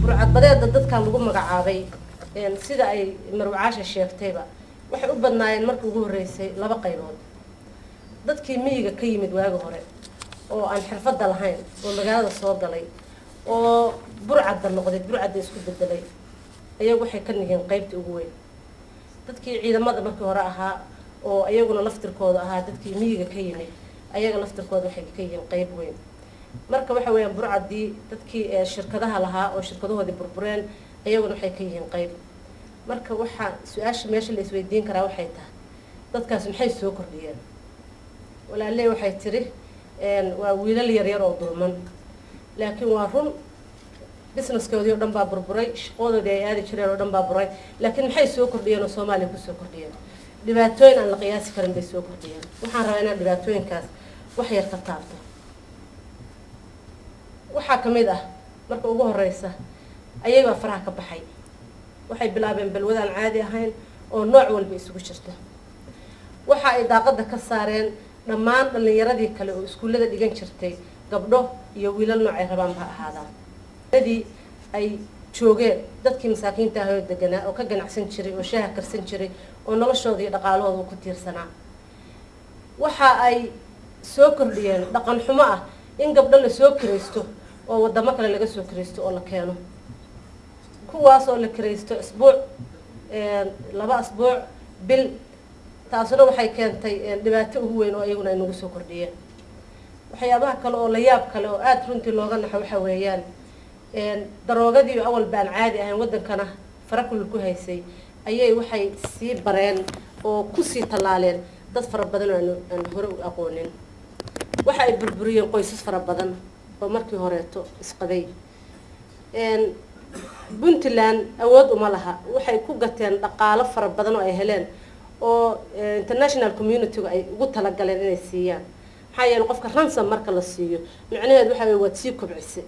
Burcadbadeeda dadkan lagu magacaabay, sida ay Marwacaasha sheegtayba, waxay u badnaayeen markii ugu horreysay laba qaybood: dadkii miyiga ka yimid waagi hore oo aan xirfadda lahayn oo magaalada soo galay oo burcadda noqday, burcadda isku bedelay, ayagu waxay ka yihiin qaybta ugu weyn. Dadkii ciidamada markii hore ahaa oo ayaguna laftirkooda ahaa dadkii miyiga ka yimid, ayaga laftirkooda waxay ka yihiin qayb weyn. Marka waxa weeyaan burcaddii dadkii shirkadaha lahaa oo shirkadahoodii burbureen, ayaguna waxay ka yihiin qayb. Marka waxaa su-aasha meesha la isweydiin karaa waxay tahay, dadkaas maxay soo kordhiyeen? Walaaley waxay tiri waa wiilal yaryar oo dulman, laakiin waa run, businesskoodii oo dhan baa burburay, shaqadoodii ay aadi jireen oo dhan baa buray. Laakiin maxay soo kordhiyeen oo Soomaaliya kusoo kordhiyeen? Dhibaatooyin aan la qiyaasi karin bay soo kordhiyeen. Waxaan rabaa inaan dhibaatooyinkaas wax yar ka taabto. Waxaa ka mid ah, marka ugu horeysa, ayagaa faraha ka baxay. Waxay bilaabeen balwad aan caadi ahayn oo nooc walba isugu jirta. Waxa ay daaqada ka saareen dhammaan dhallinyaradii kale oo iskuullada dhigan jirtay, gabdho iyo wiilal noocay rabaan ha ahaadaan. Dii ay joogeen dadkii masaakiinta ah oo deganaa oo ka ganacsan jiray oo shaaha karsan jiray oo noloshooda iyo dhaqaalahooda ku tiirsanaa. Waxa ay soo kordhiyeen dhaqan xumo ah in gabdho lasoo kiraysto oo wadamo kale laga soo kiraysto oo la keeno, kuwaas oo la kiraysto isbuuc, 2 asbuuc, bil. Taasuna waxay keentay dhibaato ugu weyn oo iyaguna ay nagu soo kordhiyeen. Waxyaabaha kale oo la yaab kale oo aada runtii looga naxo waxa weeyaan daroogadii awal baan caadi ahayn, waddankana farakulul ku haysay, ayay waxay sii bareen oo kusii tallaaleen dad fara badan oo aan hore u aqoonin. Waxa ay burburiyeen qoysas fara badan oo markii horeeto isqabay. Puntland awood uma laha. Waxay ku gateen dhaqaalo fara badan oo ay heleen oo international community-gu ay ugu talagaleen inay siiyaan. Maxaa yeele, qofka ransom marka la siiyo, micnaheedu waxa weye waad sii kobcisay.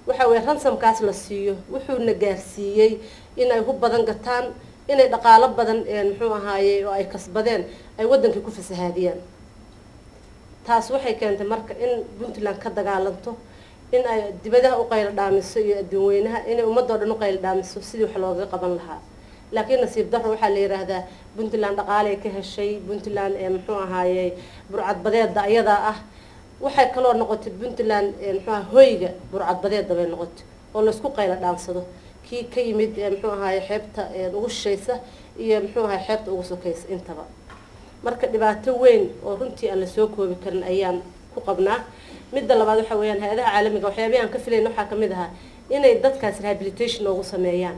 Waxa weye ransomkaas la siiyo wuxuuna gaarsiiyey inay hub badan gataan, inay dhaqaalo badan, muxuu ahaaye, oo ay kasbadeen ay waddankii ku fasahaadiyaan. Taas waxay keentay marka in Puntland ka dagaalanto, in ay dibadaha u qaylo dhaamiso iyo adduun weynaha, inay ummadoo dhan u qaylo dhaamiso sidii wax loogaga qaban lahaa. Laakiin nasiib darro, waxaa la yidhaahdaa Puntland dhaqaalay ka heshay Puntland ee muxuu ahaayey burcadbadeeda ayadaa ah. Waxay kaloo noqotay Puntland, muxuu aha, hoyga burcadbadeeda bay noqotay oo laysku qaylo dhaansado, kii ka yimid, muxuu ahaaye, xeebta ugu shishaysa iyo, muxuu ahaye, xeebta ugu sokaysa intaba. Marka dhibaato weyn oo runtii aan lasoo koobi karin ayaan ku qabnaa. Midda labaad waxa weeyaan hay-adaha caalamiga waxyaabihii aan ka filayna waxaa kamid ahaa inay dadkaas rehabilitation noogu sameeyaan.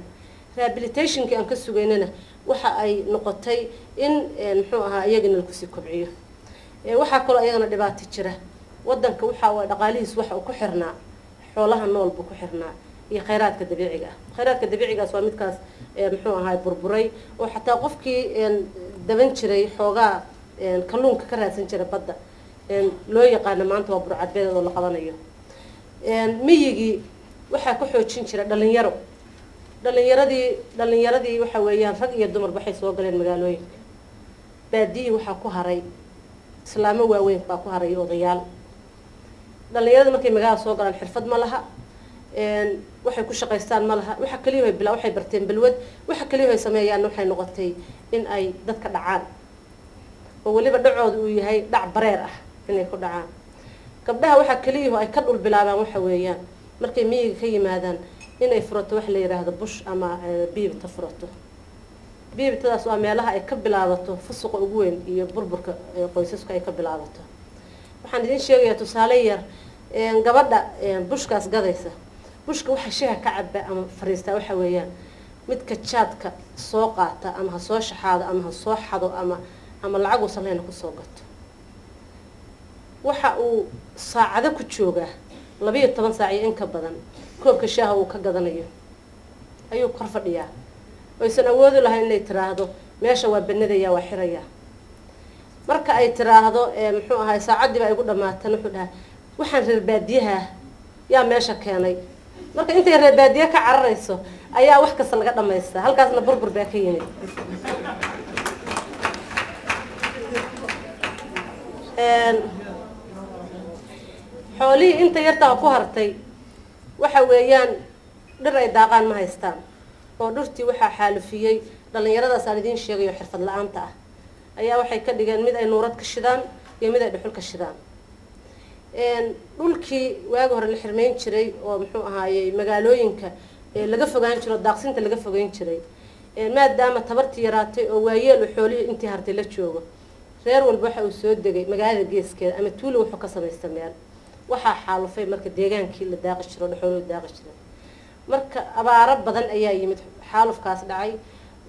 Rehabilitationkii aan ka sugaynana waxa ay noqotay in, muxuu ahaa, iyagana lakusii kobciyo. Waxaa kaloo iyagana dhibaato jira, wadanka waxa uu dhaqaalihiis waxa uu ku xirnaa xoolaha nool buu ku xirnaa iyo khayraadka dabiiciga ah. Khayraadka dabiicigaas waa midkaas, muxuu ahaay, burburay oo xataa qofkii daban jiray xoogaa kalluunka ka raadsan jiray badda loo yaqaano maanta waa burcadbeed oo la qabanayo. Miyigii waxaa ka xoojin jira dhalinyaro. Dhalinyaradii waxa weeyaan rag iyo dumar waxay soo galeen magaalooyinka. Baadiyii waxaa ku haray islaamo waaweyn baa ku haray, odayaal. Dhalinyarada markay magaalada soo galaan xirfad ma laha, waxay ku shaqaystaan ma laha. Waxa kaliya ay bila waxay barteen balwad. Waxa kaliya ay sameeyaan waxay noqotay in ay dadka dhacaan, oo weliba dhacooda uu yahay dhac bareer ah inay ku dhacaan. Gabdhaha waxaa kaliya ay ka dhul bilaabaan waxa weeyaan markay miyiga ka yimaadaan inay furato wax la yidhaahdo bush ama biibta furato. Biibtadaas waa meelaha ay ka bilaabato fusuqa ugu weyn iyo burburka qoysasku ay ka bilaabato. Waxaan idin sheegayaa tusaale yar. Gabadha bushkaas gadaysa, bushka waxa shaha ka caba ama fariistaa waxa weeyaan midka jaadka soo qaata, ama ha soo shaxaado ama ha soo xado ama lacag uusan lehna kusoo gato. Waxa uu saacado ku joogaa 12 saac iyo in ka badan koobka shaaha uu ka gadanayo ayuu kor fadhiyaa, oysan awoodi lahayn inay tiraahdo meesha waa banadaya, waa xirayaa. Marka ay tiraahdo, muxuu ahay, saacaddii baa igu dhamaatan, wuxuu dhahaa, waxaan reer baadiyaha yaa meesha keenay. Marka intay reer baadiye ka cararayso ayaa wax kasta laga dhamaystaa, halkaasna burbur baa ka yimid. Xoolihii inta yartaa ku hartay waxa weeyaan dhir ay daaqaan ma haystaan, oo dhirtii waxaa xaalufiyey dhallinyaradaas aan idiin sheegayo xirfad la-aanta ah ayaa waxay ka dhigeen mid ay nuurad ka shidaan iyo mid ay dhuxul ka shidaan. Dhulkii waagi hore la xirmeyn jiray oo muxuu ahaayey magaalooyinka laga fogaan jiro, daaqsinta laga fogeyn jiray, maadaama tabartii yaraatay oo waayeel uu xoolihii intii hartay la joogo, reer walba waxa uu soo degay magaalada geeskeeda ama tuulo wuxuu ka samaysta meel. Waxaa xaalufay marka deegaankii la daaqi jiro, xooluhu daaqi jiray. Marka abaaro badan ayaa yimid, xaalufkaas dhacay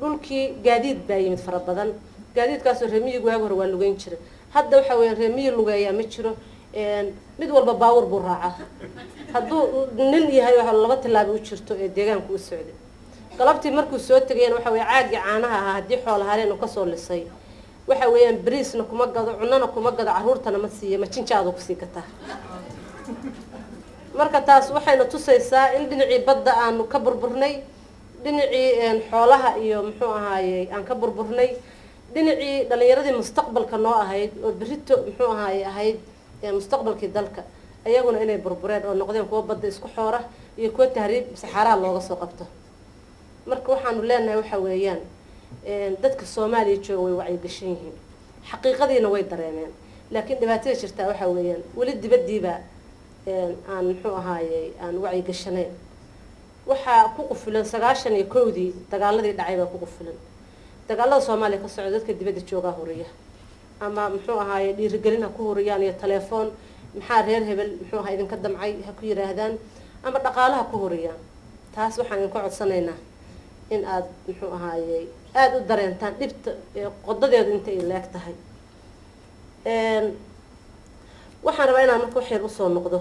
dhulkii, gaadiid baa yimid fara badan. Gaadiidkaasoo reemiyigu waagi hore waa lugeyn jiray, hadda waxa weya reemiyi lugeeyaa ma jiro. Mid walba baawur buu raacaa. Hadduu nin yahay waxa laba tilaabo u jirto ee deegaanku u socday. Galabtii markuu soo tegayana waxa weya caagii caanaha ahaa haddii xoola hareen uu kasoo lisay, waxa weeyaan bariisna kuma gado, cunana kuma gado, carruurtana ma siiya, majinjaadu kusii gataa. Marka taas waxayna tusaysaa in dhinacii badda aanu ka burburnay, dhinacii xoolaha iyo muxuu ahaayey aan ka burburnay, dhinacii dhalinyaradii mustaqbalka noo ahayd oo berito muxuu ahaaye ahayd mustaqbalkii dalka, ayaguna inay burbureen oo noqdeen kuwa badda isku xoora iyo kuwa tahriib saxaaraha looga soo qabto. Marka waxaanu leenahay waxa weeyaan dadka Soomaaliya jooga way wacyigashan yihiin, xaqiiqadiina way dareemeen, laakiin dhibaatada jirtaa waxa weeyaan weli dibaddiiba aan muxuu ahaayey aan wacyigashanayn. Waxaa ku qufulan 91-dii dagaaladii dhacay baa ku qufulan. Dagaalada Soomaaliya ka socda dadka dibadda joogaa huriya ama muxuu ahaaye dhiirigelin ha ku huriyaan iyo telefoon, maxaa reer hebel muxuu ahaa idinka damcay ha ku yiraahdaan, ama dhaqaalaha ku huriyaan. Taas waxaan idinka codsanaynaa in aad muxuu ahaayey aada u dareentaan dhibta qodadeedu inta ay leeg tahay. Waxaan rabaa inaan marka wax yar usoo noqdo